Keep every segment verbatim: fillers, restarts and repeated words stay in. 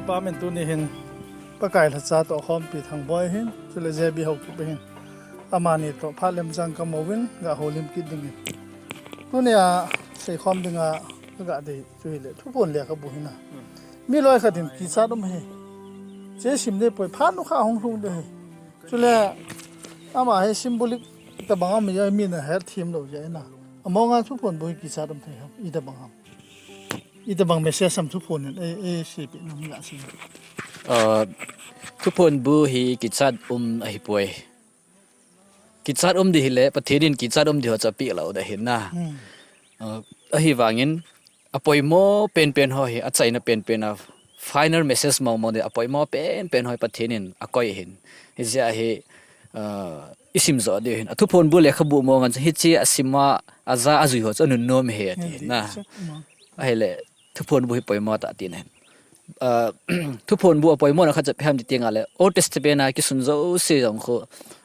Pamin tuni hin Pakai lhacha toh khompi Thangboi hin, chule J B Haokip hin, amani toh phat lemchang kamu uvin, ga houlim kit dingin. Tunia seikhom dinga kaga dei chu hile, Thuphon lekhabu hina. Mi loi khat in kichat um hi. Che sim dei poi, phat nu kha hung lhung dei hi. Chule ama hi symbolic tabang am ya mi na het thim lou ya na. Amonga Thuphon bu hi kichat um thei ham, itabang ham. Itabang message am Thuphon in, e, e, si pi nam ya si. Uh, Thuphon bu hi kichat um ahi poi. Kichat um di hile, Pathen in kichat um di ho cha pi lou da hin na. Hmm. Uh, ahi vangin, apoimo penpen ho hi, achaina penpen a, final message mo mo di apoimo penpen ho hi Pathen in akoi hin. Hijeh a hi, uh, isim jo di hin. A Thuphon bu lekhabu mo ngan hiche asima, aja ajui ho cha nunnom hi ati na. Ahile, Thuphon bu hi poimo tah tina hin. Uh, Thuphon bu apoimo na khat cha pi ham ti tinga le, Old Testament a kisun jo se jong khu,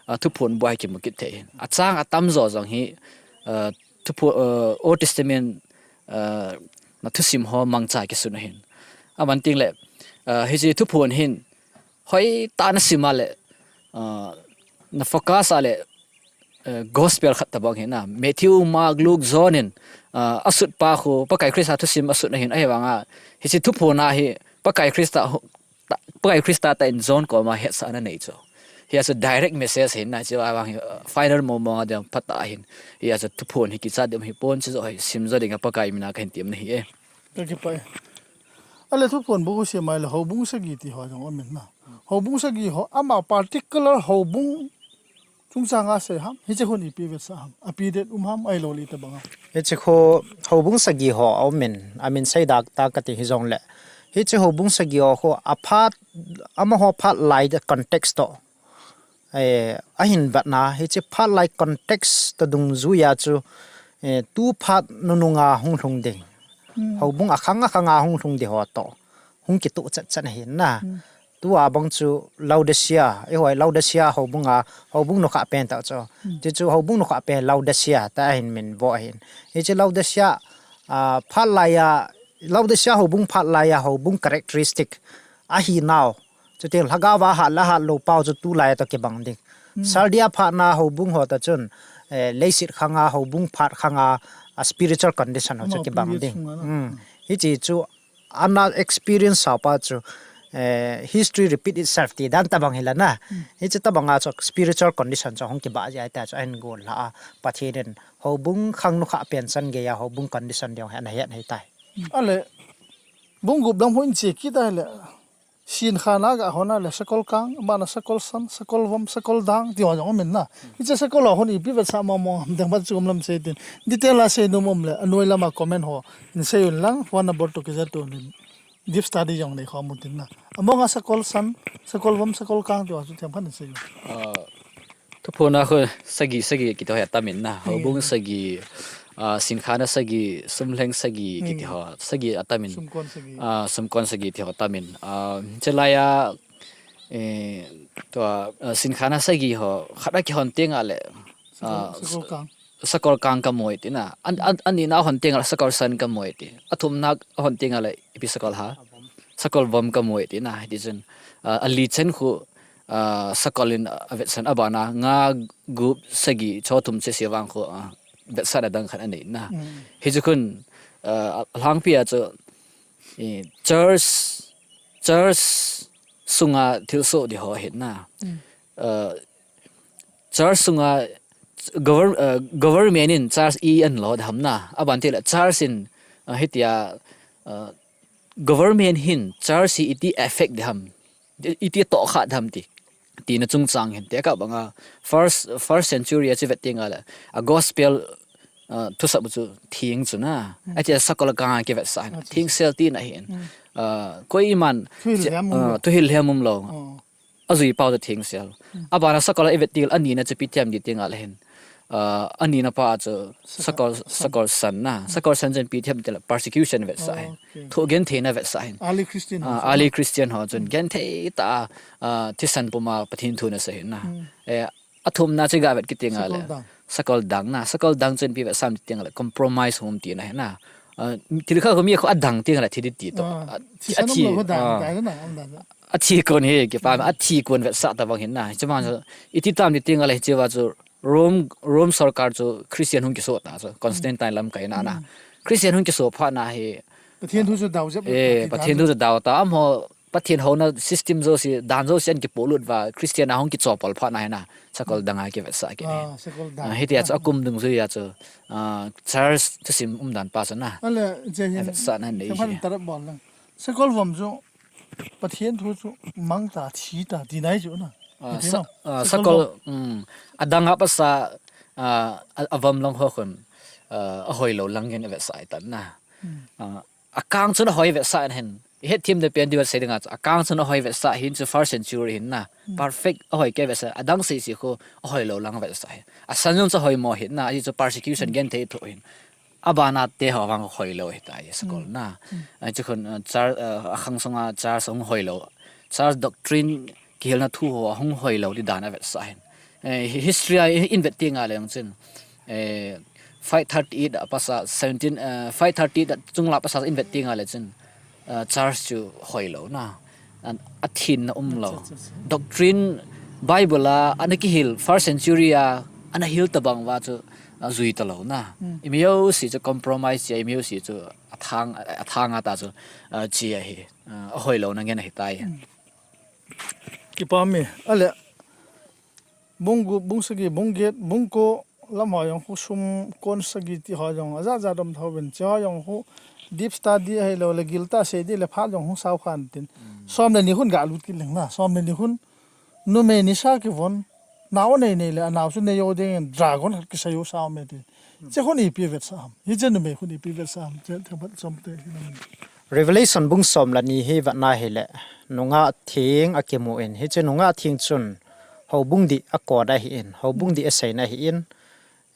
uh, Thuphon bu a hi kimu kit thei hin. Achang atam jo jong hi, uh, Thuphon, uh, Old Testament, uh, na thusim ho mangcha kisun hin. Aman ting le, uh, hiche Thuphon hin, hoi ta na sima le, uh, na focus a le, uh, gospel khat tabang hin na. Matthew, Mark, Luke, John in, uh, asut pa khu, Pakai Christa thusim asut na hin, ahi vanga, hiche Thuphon a hi, Pakai Christa, Pakai Christa tah in John koma hetsahna nei chu. Hi a chu direct message hin na, chu a vang hi, uh, final mo mo a ding phat a hin. Hi a chu Thuphon hi kichat ding hi pon chu hi sim jo ding a Pakai mina kahin tem na hi e. Ka kipah e. Ale Thuphon bu sia mai le houbung sagi ti ho jong amin na. Houbung sagi ho ama particular houbung chungchang a sei ham, hiche hun ipi vetsah ham, api det um ham, ahilou le itabang ham. Hiche khu houbung sagi ho aumin, amin seidah tah kati hijongle. Hiche houbung sagi ho khu aphat, amaho phat lai the context toh. Eh, ahin vetna, hiche phat lai context toh dungjuiya chu, eh, tu phat nununga hung lhung ding. Houbung akhang akhanga hung lhung ding ho toh. Hung kituh chat chat ahin na. Tua bang chu Laodicea, eiho Laodicea houbunga, houbung nukha pen tah chu. Ti chu houbung nukha pen Laodicea tah ahin min vo ahin. Hiche Laodicea, ah, phat laiya, Laodicea houbung phat laiya, houbung characteristic ahi nau. Chuti lhagao va hat le hat lou pau chu tulai toh kibang ding. Sardia phat na houbung ho tah chun, eh, leiset khanga, houbung phat khanga, a spiritual condition ho chu kibang ding. Hiche chu ana experience sapa chu, eh, history repeat itself ti dan tabang hila na. Hiche tabanga chu spiritual condition chu hung kibah jia ta chu ahin gol la a. Pathen in houbung khang nukha pen chan geiya houbung condition ding hi ana het hei tai. Ale, bung gup dang hung che kit a le. Sinkhan a ga hon a le sakol kang, amana sakol san, sakol vom, sakol dang, ti ho jong amin na. Hiche sakol ho hon ipi vetsah mo mo, dang bat chu um lam sei tin. Detail a sei nom um le, anoi lama comment ho in sei un lang, phone number toh kija to nin. Deep study jong nei khom u tin na. Amonga sakol san, sakol vom, sakol kang ti ho chu themkhat in sei un. Ah, Thuphon a khu sagi, sagi kiti ho atamin na. Houbung sagi, ah, sinkhan a sagi, sumlheng sagi kiti ho, sagi atamin. Sumkon sagi. Ah, sumkon sagi ti ho atamin. Ah, chelai a, eh, tua, ah, sinkhan a sagi ho, khat a kihon teng a le. Ah, sakol kang. Sakol kang kamu e ti na. An, an, anina hon teng a le sakol san kamu e ti. Athumna hon teng a le ipi sakol ham. Sakol vom kamu e ti na. Hiti chun, ah, ali chen khu, ah, sakol in, ah, avetsan abana nga gup sagi cho thum che sia vang khu, ah, vetsan adang khat anei na. Hichu khun, ah, alhangpi a chu, eh, church, church sunga thilsoh di ho ahin na. Ah, church sunga govern-, ah, government in church i an lo dam na. Aban ti le church in, ah, hitia, ah, government hin church hi iti affect dam. Iti tohkha dam ti. Tina chungchang hin. Tekah banga first, first century a chu vet teng a le. A gospel, ah, thusap chu theng chu na. Atia sakol kang a kivetsah hin. Thengsel tina hin. Ah, koiman, thuhil lhem um lo. Ajui pau chu thengsel. Abana sakol a ivet til anina chu ipi ti ham ti teng a le hin. Ah, anina pa chu sakol, sakol san na. Sakol san chun ipi ti ham ti le persecution vetsah hin. Thugentheina vetsah hin. Early Christian ho chun genthei tah a, ah, thisan puma Pathen thu ana sei hin na. Eh, athumna chu ga vet kit teng a le. Sakol dang na. Sakol dang chun ipi vetsah ham ti teng a le compromise hung um tina hin na. Ah, thil khat khu mi khu adang teng le thi ding ti toh. Ah, a, thi, thisan a thi, umlou khu dang, ah, dang, dang, dang, dang. A thi kon hi, kipa, a thi kon vetsah tabang hin na. Hiche vang chu, iti tam ti teng le, hiche va chu Rome, Rome sorkar chu Christian hung kiso ta chu, Constantine lamkai na na. Christian hung kiso phat na hi, Pathen thu chu dau jep, eh, Pathen thu chu dau ta, amaho, Pathen houna system jouse, dan jouse ahin kipolut uva, Christian a hung kichopol phat na hi na, sakol dang a kivetsah kit. Ah, sakol dang. Ah, hitia chu akum dungjui a chu, ah, church thusim umdan pa chu na. Ale, je hin. Avetsahna nei hi. Tarap bol lang. Sakol vom chu Pathen thu chu mang ta, thi ta, ti nai chu na. Ah, sa-, ah, sakol, um, adang a pasa, ah, a, avom lang ho khun, ah, ahoilou lang in avetsah ahitan na. Ah, akang chun ahoi vetsah ahin. Ihet them ding pen diu sei ding a chu, akang chun ahoi vetsah hin chu first century hin na. Perfect ahoi kei vetsah, adang sese khu ahoilou lang vetsah hin. Asan jong chu ahoi mo hin na, ahi chu persecution genthei thoh hin. Abana te ho vang hoilou ahitai, sakol na. Ahi chu khun, uh, church, uh, akhang sunga church hung hoilou. Church doctrine kihilna thu ho hung hoilou ti dan avetsah hin. Eh, hi-, history a i-, ihin vet teng le jong chun. Eh, five thirty-eight a pasa, seventeen, eh, five thirty-eight a chunglang pasa ihin vet teng le chun, eh, church chu hoilou na. An, athinna umlou. Acha, acha, acha. Doctrine, Bible a, ana kihil, first century a, ana hil tabang uva chu, a, jui talou na. Hmm. Imajouse chu compromise a, imajouse chu athang, athang a ta chu, a, chi ahi, a, ahoilou na ngen ahitai. Hmm. Kipa me, ale, bung gup, bung sagi, bung get, bung ko, lam ho jong khu sum kon sagi ti ho jong, ajat jat um tho uvin, che ho jong khu deep study ahilou le giltah sei ding le phat jong hung sao khan tin. Hmm. Som le ni khun galut kit leng na, som le ni khun numei nisa kivon, nao nei nei le, anao chu nei jo ding in dragon khat kisei jo sao me ti. Che khun ipi vetsah ham. Hiche numei khun ipi vetsah ham. Che themkhat chomte hi na. Revelation bung som le ni hi vet na hile, nungah theng akimu in. Hiche nungah theng chun houbung dih akon ahin, houbung dih aseina ahin.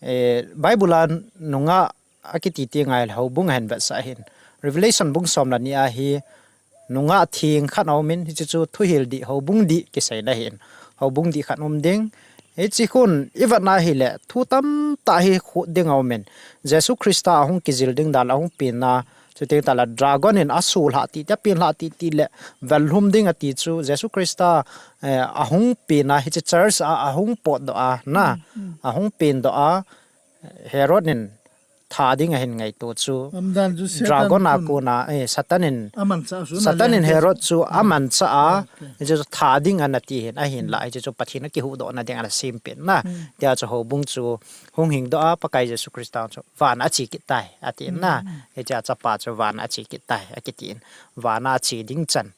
Eh, Bible a nungah akiti teng le houbung ahin vetsah ahin. Revelation bung som le ni a hi, nungah theng khat aumin, hiche chu thuhil dih, houbung dih kiseina ahin. Houbung dih khat um ding. Hiche khun ivet na hile, thu tamtah hi khut ding aumin. Jesu Christa ahung kijil ding dan, ahung penna, chuteng tahle dragon in asulhah titi, apenlhah titi le, velhum ding ati chu, Jesu Christa, eh, ahung penna, hiche church a, ahung potdoh a, na, ahung pendoh a, Herod in tha ding ahin ngaito chu. Umdan chu Satan dragon a khun kona, eh, Satan in, amanchah chu Satan in Herod chu amanchah a, okay, hiche chu tha ding ana ti hin, ahinlah, hiche chu Pathen akihuhdohna ding ana sem pen na. Hmm. Tia chu houbung chu hung hingdoh a, Pakai Jesu Christa chu van a ache kit tai, ati na. Hmm, hmm. Hiche a chapa chu van a ache kit tai, akiti in. Van a ache ding chan,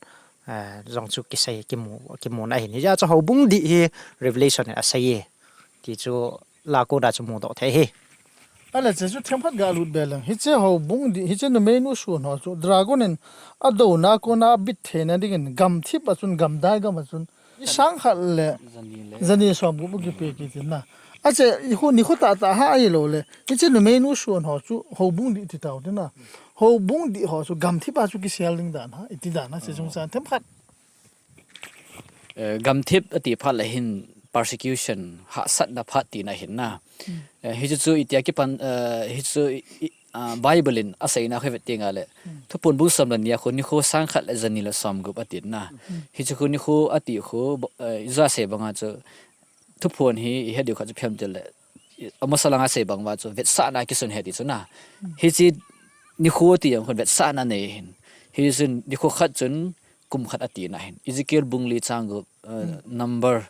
eh, jong chu kisei, kimu, kimuna ahin. Hiche a chu houbung dih hi Revelation in asei e. Ti chu la kona chu mudoh thei ahi. Ale che chu themkhat galut be leng. Hiche houbung dih, hiche numeinu sun ho chu dragon in adouna kona abit theina dingin gamthip a chun, gamdai gam a chun, ni sang khat le jani le, jani somgup akipe kiti na. Ache, i khu, nikho tahtah a ahilou le, hiche numeinu sun ho chu houbung dih ti tau ti na. Houbung dih ho chu gamthip a chu kisel ding dan ham, iti dan ham, che chungchang themkhat. Eh, gamthip ati phat le hin persecution, hahsatna phat tina ahin na. Hmm. Eh, hichu chu itia kipan, eh, hichu i, i, ah, Bible in aseina khu ivet teng le. Hmm. Thuphon bung som le ni a khu nikho sang khat le jani le somgup ati na. Hmm. Hichu khu nikho ati khu, bo-, eh, ijat sei banga chu Thuphon hi ihet diu khat chu ipi ham itile, i, amasalang a sei bang uva chu vetsahna kisun ahi ti chu na. Hmm. Hiche nikho ti jong khun vetsahna nei ahin. Hichun nikho khat chun kum khat atina ahin. Ezekiel bung li chang gup, uh, hmm, Number,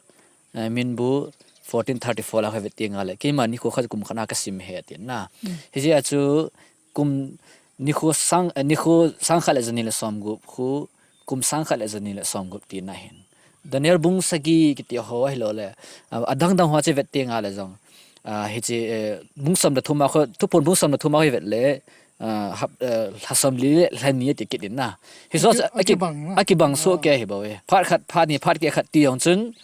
uh, Minbu fourteen thirty-four la khu ivet teng le, keima nikho khat kum khat a kasim ahi ati na. Hmm. Hiche a chu kum nikho sang, eh, nikho sang khat le jani le somgup khu kum sang khat le jani le somgup tina ahin. Daniel bung sagi kiti ho ahilou le, ah, adang dang ho chu ivet teng le jong, ah, hiche, eh, bung som le thum a khu, Thuphon bung som le thum a khu ivet le, ah, hap, eh, lha som li le lha ni ati kit in na. Hichu aki, aki, akibang na, akibang soh kei ahi bou e. Phat khat, phat ni, phat keh khat ti jong chun,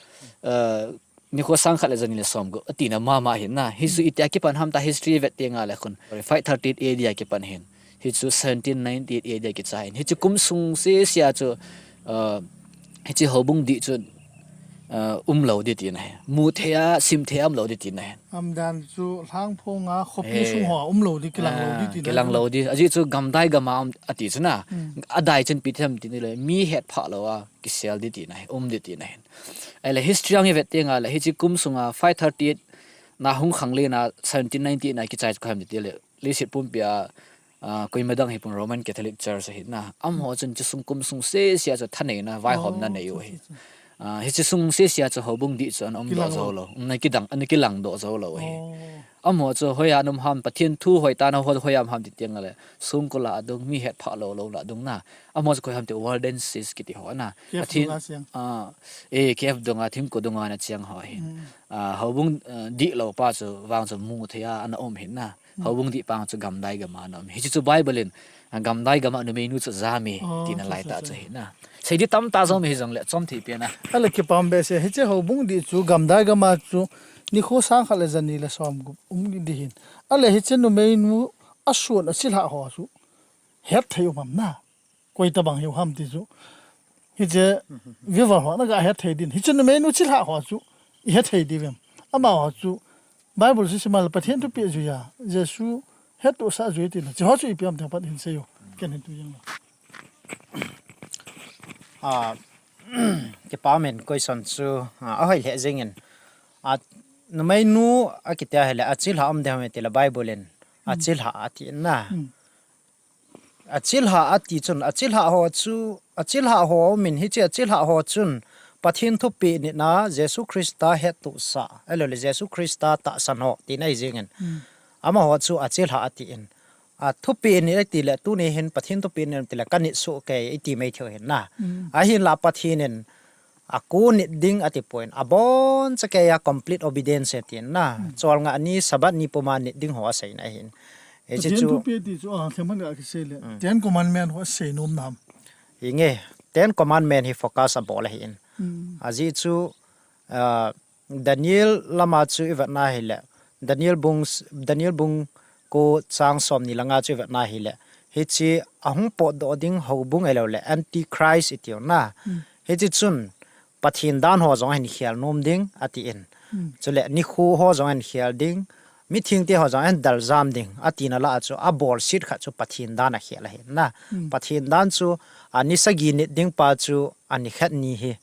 ah, nikho sang khat le jani le somgup atina mama ahin na. Hichu itia kipan ham tia history ivet teng le khun five thirty-eight A D a kipan ahin. Hichu seventeen ninety-eight A D a kicha ahin. Hichu kum sung sese a chu, uh, hiche houbung dih chu uh, um lou di tina ahi. Mu thei a, sim thei a um lou di tina ahi. Amdan chu lhangphong a khopi sung ho a um lou di, kilang lou di tina ahi. Kilang lou di. Ajeh chu gamdai gam a um ati chu na. Adai chun ipi them tina le, mi hetphah lou a kisel di tina ahi, um di tina ahi. Ahile history a i vet teng le, hiche kum sunga five thirty-eight na hung khang le na seventeen ninety-eight na kichai chu koi ham ti le, leiset pumpi a, ah, koima dang hipon Roman Catholic Church ahi na. Amaho chun hiche sung kum sung sese a chu thaneina, vaihomna nei u ahi. Ah, hiche sung sese a chu houbung dih chu ana um doh jou lou. Ana kilang, ana kilang doh jou lou ahi. Amaho chu hoiya ana um ham, Pathen thu hoitah a ho, hoiya um ham ti teng le, songkul a adung, mi hetphah lou lou la adung na. Amaho chu koi ham ti Waldenses kiti ho na. Pathen, ah, eh, cave dunga, thingkung dunga ana cheng ho ahi. Ah, houbung, ah, dih lou pa chu vang chu mu thei a ana um ahi na. Houbung dih pa chu gamdai gam a ana um. Hiche chu Bible in, ah, gamdai gam a numeinu chu jam e, tina lai tah chu ahi na. Sei di tamtah jong um hijongle, chom thei pen a. Ahile kipah behseh, hiche houbung dih chu gamdai gam a chu nikho sang khat le ja ni le som gup um di ahin. Ahile hiche numeinu ason achilhah ho chu hetthei um ham na. Koi tabang hiu ham ti chu. Hiche viewer ho na ga hetthei din. Hiche numeinu chilhah ho chu i hetthei diu vem? Amaho chu Bible chu sim a le Pathen thupeh jui a, Jesu hettohsah jui tina. Hiche ho chu ipi ham ti pat hin seiyo. Ken hin tu jeng lou. Ah, kipah men, question chu, ah, ahoi lheh jeng in. Ah, numeinu akiti ahile, achilhah um ding ham ti le Bible in achilhah ati na. Achilhah ati chun, achilhah ho chu, achilhah ho aum in, hiche achilhah ho chun Pathen thupeh nit a Jesu Christa hettohsah, ahilou le Jesu Christa tahsan ho tina ahi jeng in. Amaho chu achilhah ati in. A thupeh nit ati le, tuni hin Pathen thupeh nit ati le, ka nit soh kei iti mai thei u ahi na. Ahinla Pathen in, a kon nit ding ati poi, abon chakei a complete obedience ati na. Cholngah ni, Sabbath ni puma nit ding ho asei na ahin. Hiche chu thupeh ti chu, ah, themkhat ga kisei le. Ten Commandment ho asei nom nam. Hinge, Ten Commandment hi focus abol ahin. Ajeh chu, ah, Daniel lama chu i vet na hile, Daniel bung s-, Daniel bung ko chang som ni le nga chu i vet na hile, hiche ahung potdoh ding houbung ahilou le, Antichrist i tiu na. Hiche chun Pathen dan ho jong ahin khel nom ding ati in. Chule nikho ho jong ahin khel ding, mithengte ho jong ahin daljam ding ati na lah a chu abolset khat chu Pathen dan akhel ahi na. Pathen dan chu ani sagi nit ding pa chu ani khat ni hi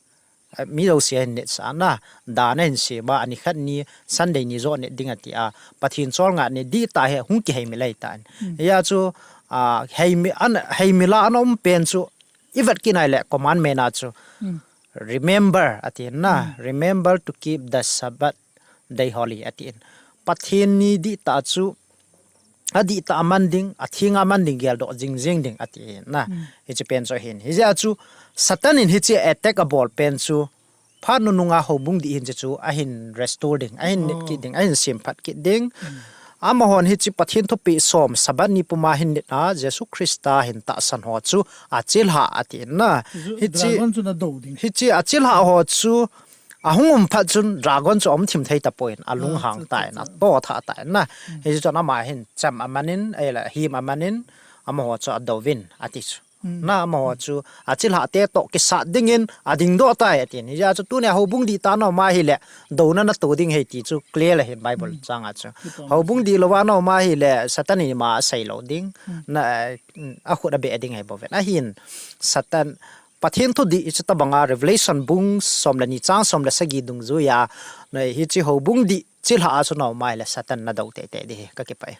mi jouse ahin nit sah na, dan ahin sem a, ani khat ni Sunday ni joh nit ding ati a, Pathen cholngah ni dihtah hi hung kiheimil ahitan. Hia chu, ah, heimil, an, heimil a ana um pen chu, i vet kit na hile commandment a chu, remember ati na, remember to keep the Sabbath day holy ati in. Pathen ni dihtah chu, adihtah a man ding, atheng a man ding geldoh jingjing ding ati na. Hiche pen chu ahin. Hijeh a chu Satan in hiche attack abol pen chu phat nunung a houbung dih hin hiche chu ahin restore ding, ahin nit kit ding, ahin semphat kit ding. Amahon hiche Pathen thupeh som Sabbath ni puma hin nit a Jesu Christa hin tahsan ho chu achilhah ati na. Hiche, hiche achilhah ho chu ahung um phat chun dragon chu aum thim thei tapoi, alunghang tan, atoh thah tan na. Hiche chun ama hin cham aman in, ahile him aman in, amaho chu adouvin ati chu. Na amaho chu achilhah te toh kisat dingin adingdoh tai atin. Hijeh a chu tunia houbung dihtah a na um ahile, douna nato ding ahi ti chu clear ahin Bible chang a chu. Houbung dihlou a na um ahile, Satan in ima asei lou ding. Na, eh, akhut abeh ding ahi bouvin. Ahin Satan, Pathen thudih hiche tabang a Revelation bung som le ni chang som le sagi dungjui a, na hiche houbung dih chilhah a chu na um ahile Satan nadou teitei ding ahi, kakipah e.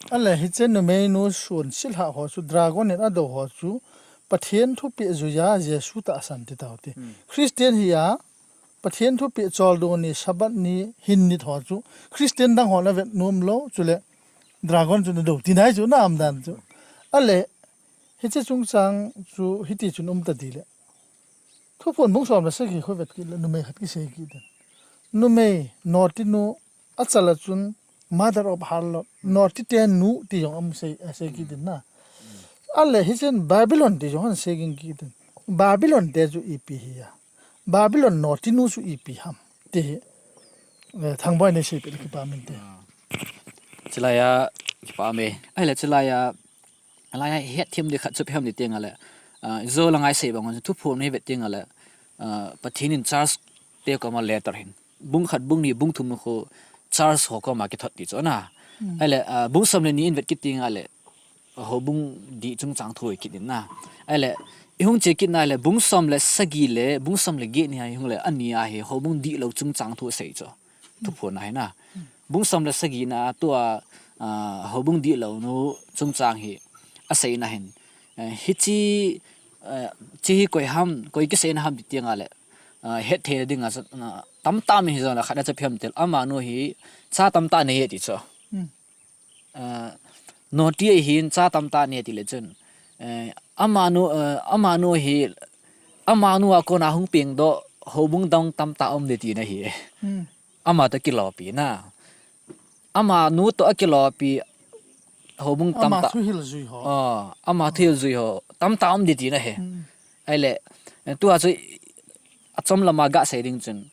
Ahile hiche numeinu son chilhah ho chu dragon in adou ho chu Pathen thupeh jui a Jesu tahsan ti tau te. Christian hi a Pathen thupeh choldo ni, Sabbath ni hin nit ho chu Christian dang hon avet nom lou, chule dragon chu nadou tina ahi chu na umdan chu. Ahile hiche chungchang chu hiti chun um ta ding le. Thuphon bung som le sagi khu vet kit le numei khat kisei kit in. Numei, notinu, achal a chun mother of harlot, notite nu ti jong amu sei, asei kit in na. Ahile hichun Babylon ti jong ahin sei ging kit in. Babylon te chu ipi hi a, Babylon notinu chu ipi ham ti hi, eh, Thangboi nei seipeh le kipah inte. Chulai a kipah e. Ahile chulai a, alai a hetthem ding khat chu ipi ham ti teng le, ah, jou langa i sei bang un, Thuphon i vet teng le, ah, Pathen in church te koma letter hin. Bung khat, bung ni, bung thum khu church ho koma kithot ti chu na. Ahile, ah, bung som le ni in vet kit ding ahile, houbung dih chungchang thu hi kit in na. Ahile, i hung che kit na le, bung som le sagi le, bung som le get ni a i hung le, ani a hi houbung dih lou chungchang thu sei chu. Thuphon a hi na. Bung som le sagi na a tua, ah, houbung dih lou nu chungchang hi a sei na hin. Eh, hichi, eh, chi hi koi ham, koi kiseina ham ti tiang ahile, ah, het thei ding a chu, ah, tamtah mi hi jong le khat a chu ipi ham ti le, amanu hi cha tamtah nei e ti chu. Ah, noti a hin cha tamtah nei ti le chun. Eh, amanu, eh, amanu hi, amanu a kona hung peng doh, houbung dang tamtah um ding tina hi. Ama toh kilopi na. Amanu toh akilopi, houbung tamtah. Ama thuhil jui ho. Ah, ama thuhil jui ho. Tamtah um ding tina hi. Ahile, eh, tua chu, achom lama ga sei ding chun.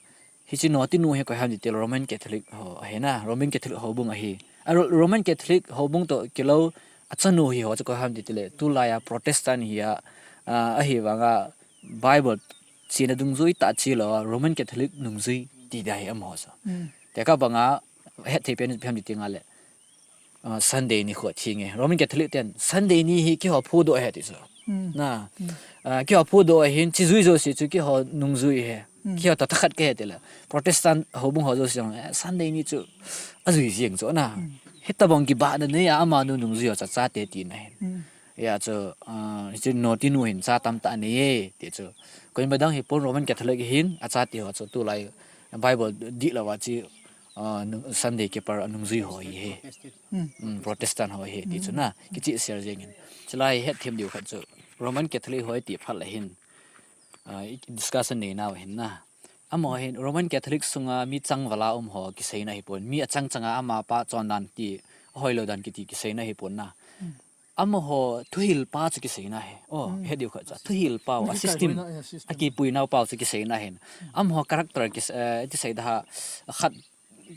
Hichi noti nu hi koi ham ti le Roman Catholic ho ahi na, Roman Catholic houbung ahi. A Ro-, Roman Catholic houbung toh kilou achanu hi ho chu koi ham ti le, tulai a Protestant hi a, ah, ahivanga Bible chena dungjui tah chi lou a, Roman Catholic nungjui ti ding ahi amaho chu. Tekah banga het thei pen ipi ham ti tiang ahile, ah, Sunday ni khu atheng e. Roman Catholic ten Sunday ni hi keiho phudoh ahi ti chu. Na, ah, keiho phudoh ahin, chi jui jouse chu keiho nungjui ahi. Keiho toh thakhat kahi ti le. Protestant houbung ho jouse jong, eh, Sunday ni chu ajui jeng chu na. Hitobang kibahna nei a amanu nungjui ho chu achate tina hin. Hia chu, ah, hichi noti nu hin cha tamtah nei e ti chu. Koima dang hi pon, Roman Catholic hin achate ho chu tulai Bible dih lou a chi, ah, nu-, Sunday keeper a nungjui ho hi he. Protestant ho hi ti chu na. Kichih sel jeng in. Chulai het them diu khat chu Roman Catholic ho ti phat le hin, ah, i discussion nei nau hin na. Amaho hin Roman Catholic sunga mi changval a um ho kiseina hi pon. Mi achang changa amapa chondan ti, ahoilou dan kiti kiseina hi pon na. Amaho thuhil pa chu kiseina hi. Oh, het diu khat chu. Thuhil pau, a system, akipui nau pau chu kiseina hin. Amaho character kis-, eh, ti sei da ha, khat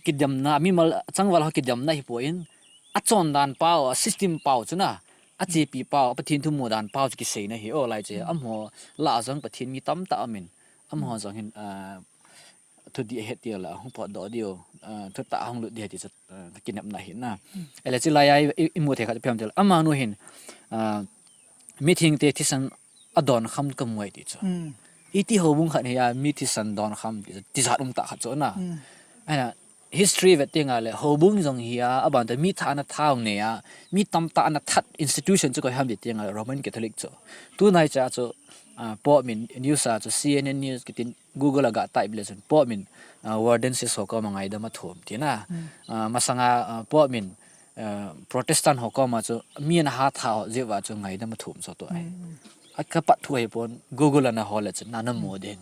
kidemna, mimal changval ho kidemna hi pon, achondan pau, a system pau chu na, achepi pau, a Pathen thu mu dan pau chu kiseina hi. Oh, lai che, amaho lah a jong Pathen mi tamtah amin. Amaho jong hin, ah, thudih ahet diu le, hung potdoh diu, ah, thutah hung lut diu ti chu, ah, kinepna hi na. Ahile chulai a i, i, imu thei khat ipi ham ti le, amanu hin, ah, mithengte thisan adon kham kamu e ti chu. Iti houbung khat hi a mi thisan don kham ti chu, tijat um tah khat chu na. Ahina, history vet tiang ahile, houbung jong hi a, aban toh mi thah ana that nei a, mi tamtah ana that institution chu koi ham ti tiang ahile, Roman Catholic chu. Tunai cha chu, ah, Pope min news a chu, C N N News kitin, Google a ga type le chun Pope min, ah, Waldenses ho koma ngaidam athum ti na. Ah, masanga, ah, Pope min, ah, Protestant ho koma chu mi ana hatha ho jeh uva chu ngaidam athum chu tua ahi. Akapat thu ahi pon, Google ana hol le chun na, namu ding.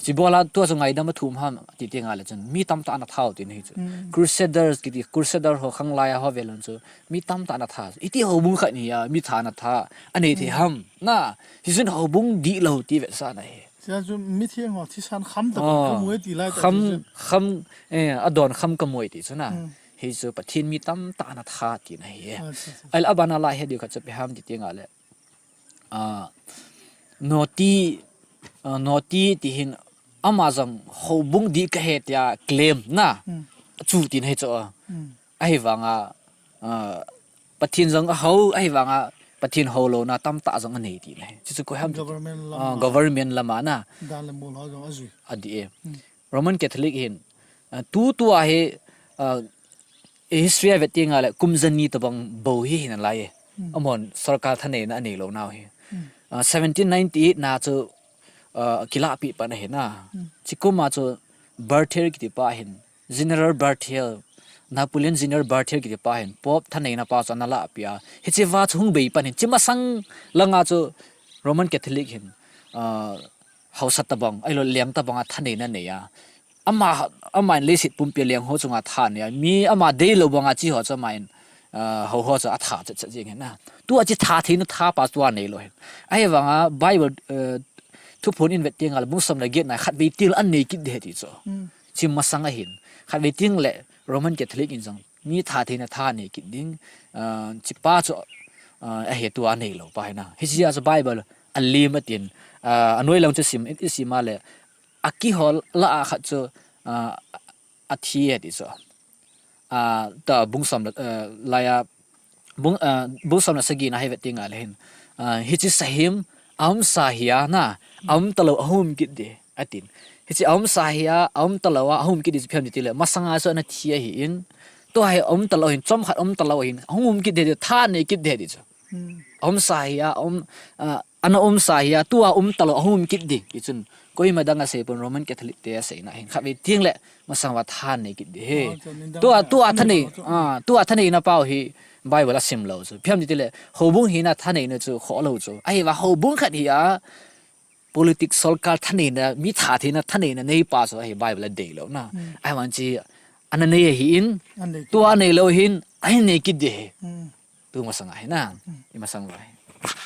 Chubol a tua chu ngaidam athum ham ti tiang ahile chun mi tamtah ana that u tina hi chu. Crusaders kiti, Crusader ho khanglai a ho vel un chu mi tamtah ana that. Iti houbung khat hi a mi thah ana that, anei thei ham. Na, hichun houbung dihlou ti vetsahna ahi. Chua chu mitheng ho thisan kham tah kamu e ti lai tah. Kham, kham, eh, adon kham kamu e ti chu na. Hichu Pathen mi tamtah ana that tina ahi. Ahile abana lah a het diu khat chu ipi ham ti tiang ahile, ah, noti, ah, noti ti hin ama jong houbung dih kahi tia claim na. Chu tina hi chu. Ahivanga, ah, Pathen jong ahou, ahivanga Pathen houlouna tamtah jong anei tina hi. Chuchu koi ham ti. Government lama na. Adih e. Roman Catholic hin, ah, tutua hi, ah, history a vet tiang ahile kum jani tobang bou hi hinalai e. Amahon sorkar thaneina anei lou nau hi. Ah, seventeen ninety-eight na chu, ah, kilahpeh pan ahi na. Chukum a chu Berthier kiti pa hin, General Berthier, Napoleon General Berthier kiti pa hin, Pope thaneina pa chu ana lahpeh a. Hiche va chu hung bei pan hin, hiche masang langa chu Roman Catholic hin, ah, haosa tobang, ahilou le leng tobang a thaneina nei a. Ama, ama in leiset pumpi a leng ho chunga tha nei a. Mi ama deilou banga che ho chu ama in, ah, hou ho chu atha chet chet jeng hin na. Tua che thatheina tha pa chu anei lou hin. Ahivanga Bible, eh, Thuphon in vet tiang ahile bung som le get na khatvei teng le anei kit ding ahi ti chu. Hiche masang ahin. Khatvei teng le Roman Catholic in jong mi thatheina tha nei kit ding, ah, hiche pa chu, ah, ahi tua anei lou pa hi na. Hiche a chu Bible a lim atin, ah, anoi lang chu sim, i sim a le, Akihol la a khat chu, ah, athi e ti chu. Ah, ta bung som la, ah, laiya, bung, ah, bung som la sagi na hai vet ti nga le hin. Ah, hichi sahim, aum sa hi a na, aum talo ahum kit de, atin. Hichi aum sa hi a, aum talo a ahum kit de chu phiam di ti le, masanga chu ana thi ahi in. Tua hi aum talo hin, chom khat aum talo hin, ahum kit de, tha nei kit de ti chu. Aum sa hi a, aum, ah, ana um sa hi a, tua um talo ahum kit ding. Hichun, koima dang asei pon Roman Catholic te aseina hin. Khatvei ting le, masang va tha nei kit ding he. Tua, tua tha nei, ah, tua tha neina pau hi Bible a sim lo chu. Phiam di ti le, houbung hina tha neina chu, kho lo chu. Ahi va houbung khat hi a, politics sorkar tha neina, mi tha theina tha neina nei pa chu, ahi Bible a dei lo na. Ahi vang chi, ana nei ahi in, tua nei lo hin, ahi nei kit ding he. Tu masang ahi na, i masang lo ahi.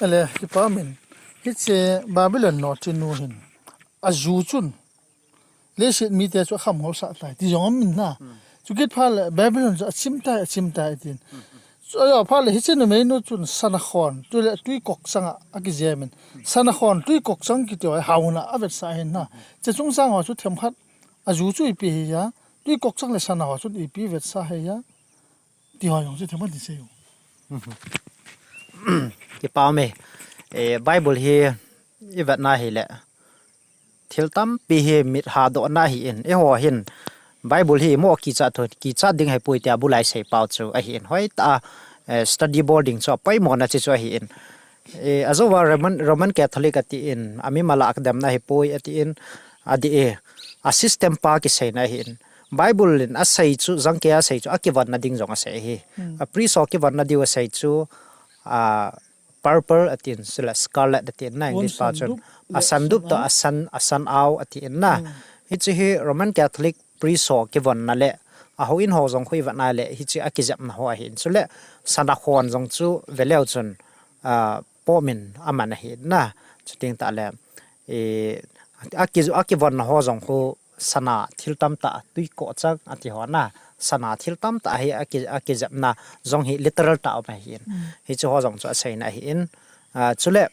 Ale, kipa min. Hiche Babylon no chinu hin. Aju chun. Leiset mite chu akham hol sa tai. Ti jong amin na. Chu kit pha le Babylon chu achim tai, achim tai tin. Chu ajo pha le hiche numei nu chun sana khon. Chu le tui kok sanga akijemin. Sana khon tui kok sang kiti ho hauna avet sa hin na. Che chung sang ho chu themkhat. Aju chu ipi hi ya. Tui kok sang le sana ho chu ipi vet sa he ya. Ti ho jong chu themkhat ti sei u. Kipa me. Eh, Bible hi i vet na hi le. Thil tampi hi mit ha doh na hi in. I ho hin. Bible hi mo kicha thu, kicha ding hai pui tia bulai sei pau chu ahi in. Hoi ta, eh, study boarding chu apai mo na chi chu ahi in. Eh, ajo va Roman, Roman Catholic ati in. Ami malak dem na hi pui ati in. Adi e. A system pa kisei na hi in. Bible in asei chu, jangke asei chu, akivon na ding jong asei hi. A priest ho kivon na diu asei chu, a purple atin, sila scarlet atin na, English pa chun. Asan dup to, asan, asan au atin na. Hichi hi Roman Catholic priest ho kivon na le, a ho in ho jong khu i vet na le, hichi akijep na ho ahin. Chu le, sana khon jong chu, veleu chun, a, pomin aman ahin na. Chuting ta le, e, aki, akivon na ho jong khu, sana thil tamtah tui ko chang ati ho na, sana thil tamtah hi aki, akijep na jong hi literal ta um ahi in. Hichu ho jong chu aseina ahi in. A, chule,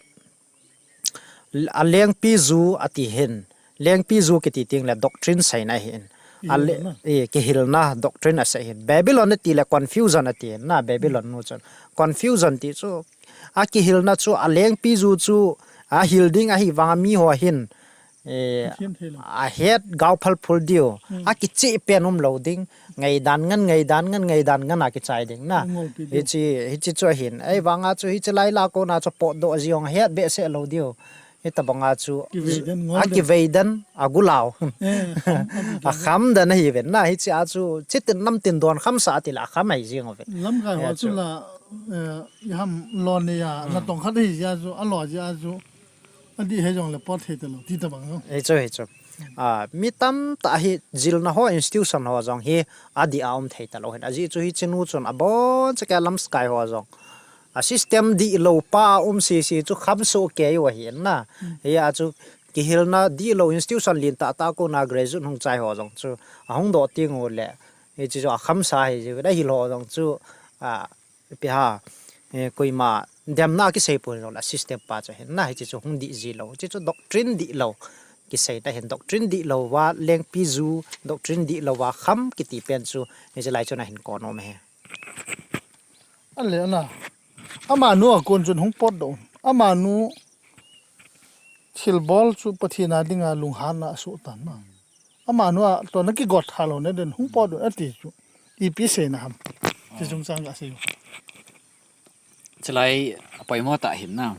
a lengpi ju ati hin, lengpi ju kiti ting le doctrine seina ahi in. A le, kihilna doctrine asei hin. Babylon ati le confusion ati hin na, Babylon nu chun. Confusion ti chu, akihilna chu, a lengpi ju chu, ahil ding ahi vang a mi ho hin, Eh, ahet gao phal phul diu. Akichih pen um lo ding. Ngaidan ngan, ngaidan ngan, ngaidan ngan akichai ding na. Hichi, hichi chu ahin. Ei vanga chu hichi lai la kona chu potdoh jong ahet behseh lo diu. Hitabanga chu akiveidan, agulao. Akham dan ahi ven na. Hichi a chu chitin namtin don kham sa ti la akham ahi jing ven. Lamkai ho chu la, eh, iham lon ni ya, na tong khat hi ya chu, alo ya chu. Adih hei jong le pot thei talo, ti tabang jong. Hei chu, hei chu. A, mi tamtah hi jilna ho institution ho jong hi adih a um thei talo hin. Ajeh chu hichi nu chun abon chaka lamskai ho jong. A system dih lo pa um sisi chu kham soh kei u ahi na. Hia chu kihilna dih lo institution lien tah tah kona graduate hung chai ho jong chu. Ahung doh ting u le. Hichi chu akham sa hi ji, ahil ho jong chu. A, Ipi ha, eh, koima demna kisei pon jong le system pa chu hin na, hichi chu hung dih ji lo, hichi chu doctrine dih lo, kisei ta hin doctrine dih lo va, lengpi ju, doctrine dih lo va, kham kiti pen chu, hichi lai chu na hin kon um e. Ale na, amanu a kon chun hung potdoh, amanu thilbol chu Pathen a dinga lunghanna asoh tan na. Amanu a to na kigot tha lo ne den hung potdoh ati chu. Ipi seina ham. Ti chung chang ka sei. Chulai apoimo ta hin na.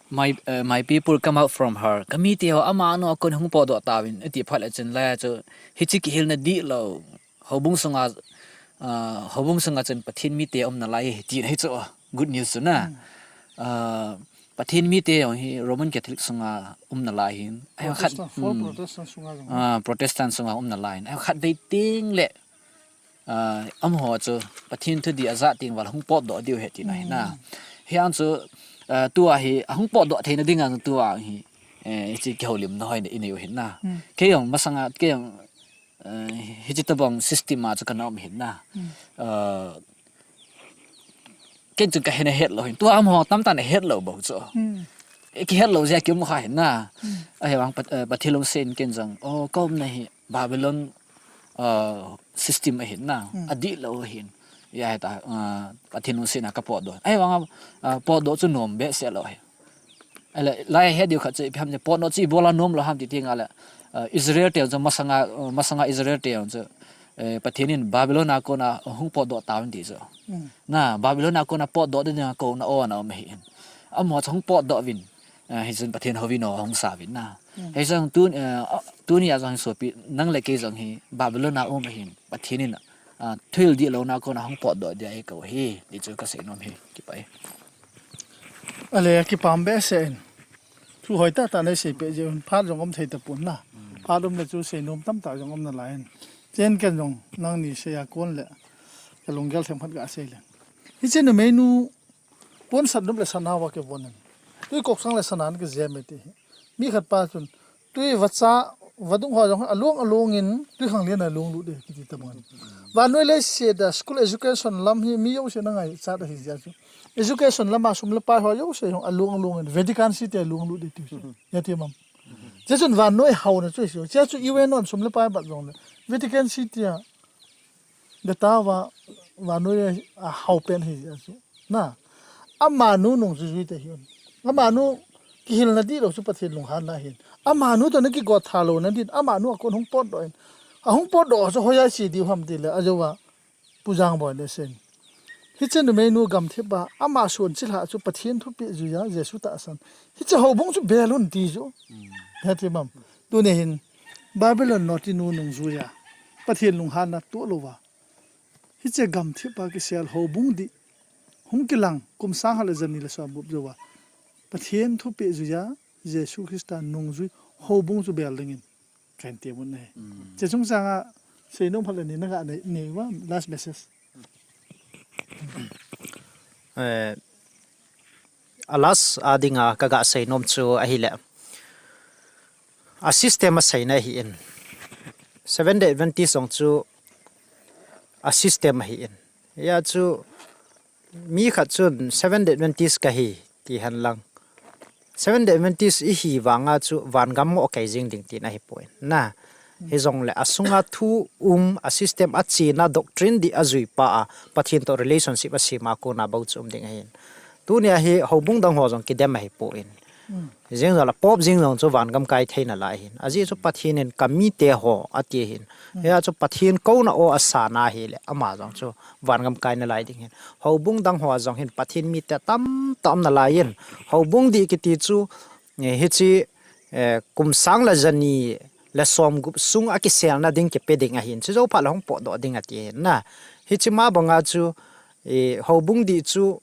My, eh, my people come out from her. Ka mite ho amanu a kon hung potdoh tauvin. Ati phat le chun la chu. Hichi kihilna dih lo. Houbung sunga, ah, houbung sunga chun Pathen mite um nalai hi ti na hi chu. Good news chu na. Ah, Pathen mite jong hi Roman Catholic sunga um nalai hin. Ai khat, Protestant, full Protestant sunga jong. Ah, Protestant sunga um nalai hin. Ai khat vei ting le, ah, amaho chu Pathen thudih ajah ting val hung potdoh diu ahi ti na hi na. Hiang chu, ah, tua hi, hung potdoh theina dinga tua hi, eh, hichi kihoulimna hoi i nei u hin na. Kei jong masanga, kei jong, eh, hichi tabang system a chu kana um hin na. Ah, Ken chun ka hin a het lo hin. Tua amaho tamtah in a het lo bou chu. kihet lou jeh a kium kha hin na. Ahivang Pat-, eh, Pathen lungset in ken jong, o, ka umna hi Babylon, uh, system ahin na. Adih lou ahin. Ahita, uh, Pathen lungset na ka potdoh. Ahivang, uh, potdoh chu nom behseh lou ahi. Ahile, lai he diu khat chu ipi ham ti, potdoh chu ibola nom lou ham ti ti nga le, uh, Israel te chu masanga, uh, masanga Israel te chu, eh, Pathen in Babylon a kona hung potdoh tauvin ti chu. Na, Babylon a kona potdoh ding a kouna o na um ahin. Amaho chu hung potdoh uvin. Eh, hichun Pathen houin o hung sa uvin na. Hichun tu, eh, a, tunia jong hi sopi, nang le kei jong hi Babylon a um ahin. Pathen in, ah, thuhil dih louna kona hung potdoh dia eikou hi. Ti chu ka seinom hi. Kipah e. Ale, kipah behseh in. Thu hoi tah tah nei seipeh jeh un, phat jong um thei tapon na. Phat um le chu seinom tamtah jong um nalai in. Chen ken jong nangni sei a kon le ka lunggel themkhat ga sei le. Hiche numeinu pon sat nop le sat nao a kivon in. Tui koksang le sana in kijem e ti hi. Mi khat pa chun, tui vacha, vadung ho jong alung alung in, tui khanglen a lunglut e kiti tabang. Vannoi leiset a school education lam hi mi jouse na ngaichat ahi jeh chun. Education lam a sum le pai ho jouse jong alung alung in, Vatican City a lunglut e ti chu. Hiti mam. Hichun vannoi haona chu hichu. Hichu U N hon sum le pai bat jongle, Vatican City a, the tower, vannoi a hao pen ahi jeh chu. Na, amanu nungjui jui te hi un. Amanu kihilna dih lou chu Pathen lunghanna ahin. Amanu toh na kigot tha louna din, amanu a kon hung potdoh in. Ahung potdoh chu hoiya che diu ham ti le, ajouva Pu Jangboi in asei in. Hiche numeinu gamthip a, ama sonchilhah chu Pathen thupeh juiya, Jesu tahsan. Hiche houbung chu bel un ti chu. Hiti mam. Tuni hin, Babylon noti nu nungjuiya, Pathen lunghanna toh louva. Hiche gamthip a kisel houbung dih. Hung kilang, kum sang khat le jani le som gup jouva. Pathen thupeh juiya, Jesu Christa nungjui, houbung chu bel dingin. Kahin ti mun ahi. Hiche chungchang a, seinom khat le ni naga nei, nei uva, last message. Eh, a last a dinga kaga seinom chu ahile. A system a seina ahin. Seventh Day Adventist jong chu a system ahin. Hia chu mi khat chun Seventh Day Adventist kahi ti henlang. Seventh Day Adventist ihi vanga chu vangam mo kei jing ding tina ahipoi. Na, hijongle asunga thu um, a system a chena doctrine dih ajui pa a, Pathen toh relationship asem a kona bou chu um ding ahin. Tunia hi houbung dang ho jong kidem ahipoi. Jing jong la pop jing jong chu vangam kai thei nalai ahin. Ajeh chu Pathen in ka mite ho ati ahin. Hia chu Pathen kouna o asana ahile ama jong chu vangam kai nalai ding ahin. Houbung dang ho jong hin Pathen mite tamtah um nalai in. Houbung dih kiti chu, eh, hiche, eh, kum sang le jani le som gup sung a kiselna ding kipe ding ahin. Chujou phat le hung potdoh ding ati ahin na. Hiche ma banga chu, eh, houbung dih chu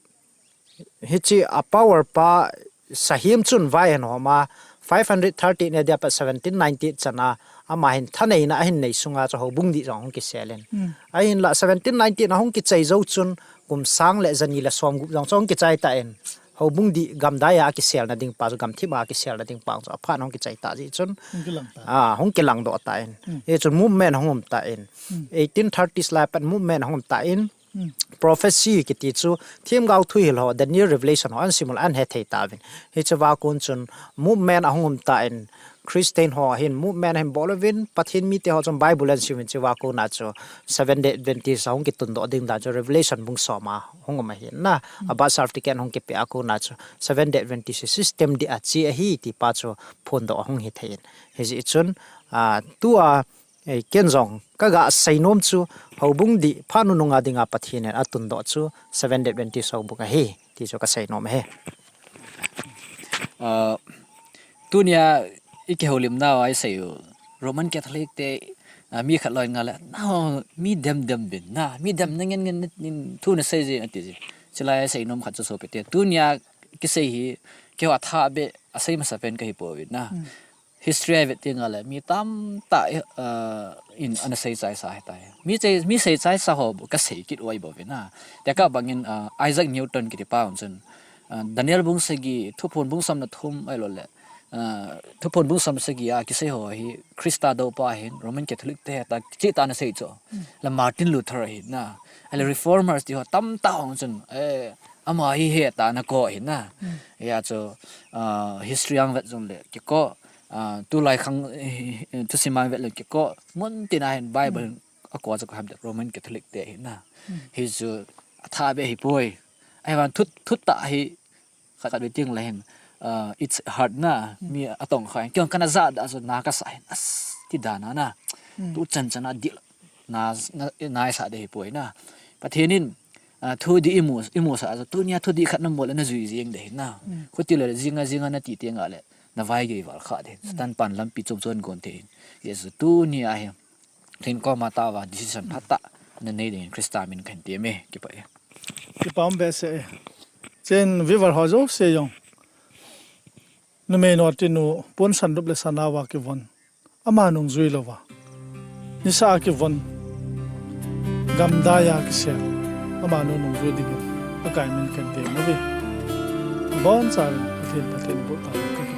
Hiche a power pa Sahem chun vai ahin hom a, five hundred thirty-eight nia dia pat seventeen ninety-eight chan a, ama hin thaneina ahin nei sunga chu houbung dih jong hung kisel in. Ahinla seventeen ninety-eight a hung kichai jou chun, kum sang le jani le som gup jong chu hung kichai tan. Houbung dih gamdai a kiselna ding pa chu gamthip a kiselna ding pa chu aphat hung kichai ta jeh chun. Hung kilang ta. Ah, hung kilang doh tan. Hichun movement hung um tan. Eighteen thirties lai pat movement hung um tan. Prophecy kiti chu themgao thuhil ho, Daniel, Revelation ho, ahin simul ahin hethei tauvin. Hiche a kon chun movement ahung um tan, Christian ho hin movement ahin bol uvin, Pathen mite ho chun Bible ahin sim uvin, chua kona chu Seventh Day Adventist ahung kitundoh ding dan chu Revelation bung som a hung um ahin na, a birth certificate hung kipe a kona chu Seventh Day Adventist system dih a che ahi ti pa chu phondoh ahung hithei in. Hijeh chun, ah, tua Eh, ken jong, kaga seinom chu, houbung dih, phat nunung a dinga Pathen in atundoh chu, Seventh Day Adventist houbung ahi, ti chu kaseinom ahi. Ah, tunia, ikihoulimnau a isei u, Roman Catholic te, ah, mi khat loi nga le, nao, mi dem dem bin, na, mi dem na ngen ngen, thu nasei ji, ati ji. Chulai a seinom khat chu sopite. Tunia, kisei hi, keiho atha be, asei masa pen kahi pouvin na. History a ivet teng le, mi tamtah, eh, in ana seichaisa ahitai. Mi chei, mi seichaisa ho bou kasei kit u ahi bouve na. Tekah bangin, eh, Isaac Newton kiti pa hung chun, eh, Daniel bung sagi, Thuphon bung som le thum ahilouleh, eh, Thuphon bung som le sagi a kisei ho hi Christa doupa ahin, Roman Catholic te ta, chutah ana sei chu. Le Martin Luther ahin na. Ahile reformers ti ho tamtah hung chun, eh, Ama hi heta na ko hi na. Hia chu, ah, history ang vet jong le kiko, ah, tulai khang, eh, thusim ang vet le kiko. Mun tina hin Bible hin a ko chu ko ham de Roman Catholic te hi na. Hi chu a tha be hi poi. Ai van thut, thut ta hi khat khat ve ting le hin, ah, it's hard na. Mi a tong kha. Kiong kana za da chu na ka sa hin. As, ti da na na. Tu chan chan a dil na, na, na sa de hi poi na. Pathen in, ah, thu di imu, imu sa, tu nia thu di khat na mo le na jui jing de na. Khu ti le jing a, jing a na ti ti nga le, na vai gei val kha de. Satan pan lampi chom chon gon te. Jesu tu nia hi. Thin ko ma ta va decision phat ta. Na nei ding Krista min kan ti me, ki pa e. Ki pa um be se e. Chen vivar ho jo se yong. Numei no tinu pon san dup le sana va ki von. Ama nung jui lo va. Nisa a ki von. Gam da ya ki se. Ama nung nung jui ding. A kai min kan te mo ve. Bon sa rin, Pathen, Pathen, bu ta, ka ki